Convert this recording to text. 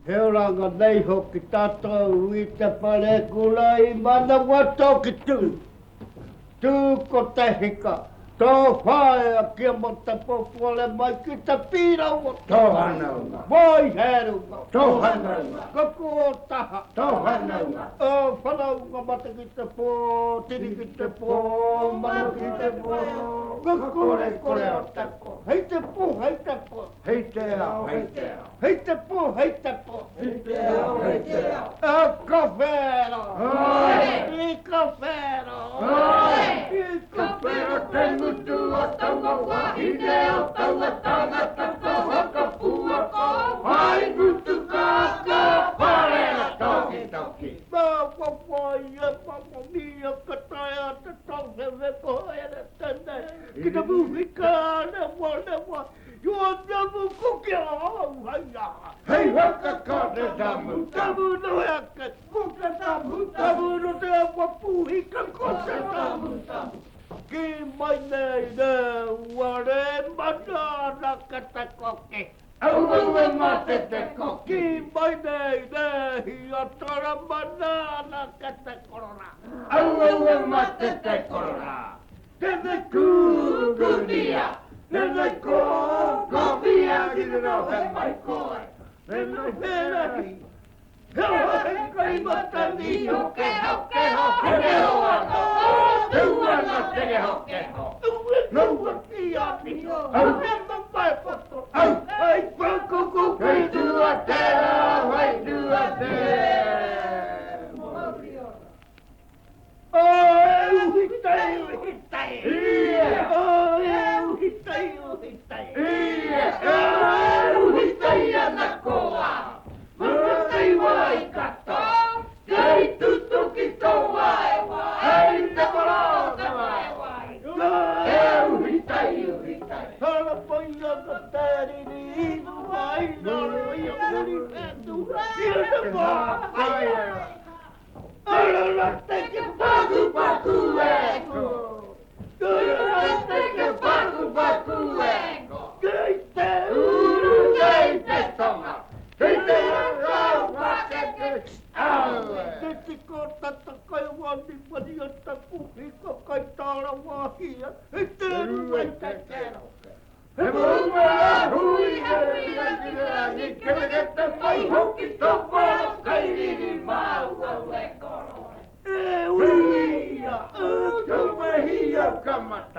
He oranga nei hoki tātou i te wharekura i Manawatō ki Tū. Tū ko te hika, tō whaea kia matapopore mai ki te pīrawa. Tō whanaunga. Wai he runga. Tō whanaunga. Ko kō taha. Tō whanaunga. Ō whanaunga mate ki te pō, tiri ki te pō, manu ki te pō, ko korekore o te pō. Hei te pō, hei te pō. Hei te ao, hei te ao. Hei te pō, hei te pō. Hei te ao, hei te ao. A ka whera. I ka whera. I ka whera te ngutu o taua wahine o taua tangata ka whakapua ko whai ngutu ka ka parera tokitoki. Nā wawai e mama mia ka taea te tauhewe ko ere tenei ki te muhika rewa rewa. Hei whakakore tamu tamu. Ki mai nei ne ua re mana ana ka te koki. Aue mate te koki. Ki mai nei ne hia tara mana ana ka te korora. Aue mate te korora. Tene kukunia, tene kōkōpia ki te rohe mai koe. Tene wherahi, he rohe kai matani o keho keho, he reo ana, tū ana te keho keho. Ue kaua ki a niho, au he mamae poto, au hei whakoko kei tua tērā, whai tua tērā. Oi, uhi tai, uhi tai. Oi, uhi tai, uhi tai. Oi, uhi tai ana koa. Mana tai wai katoa. Kei tutuki tō waewae. Hei te poro te waewae. E uhi tai, uhi tai. Hara pai ana te riri i mua i raro i a muri whenua i te wā. Paku e ko. Paku paku e ko. Kei te uru, kei te tonga. Kei te rau pakeke. Aue. Te tiko tata kai wani wani o taku hika kai tāra wāhia. I te rua i te kero. He moumera hui he rira ki te rangi ketekete mai hoki tō koro kai riri māu au e koro e. E uia, e. Tūmahia ka mate.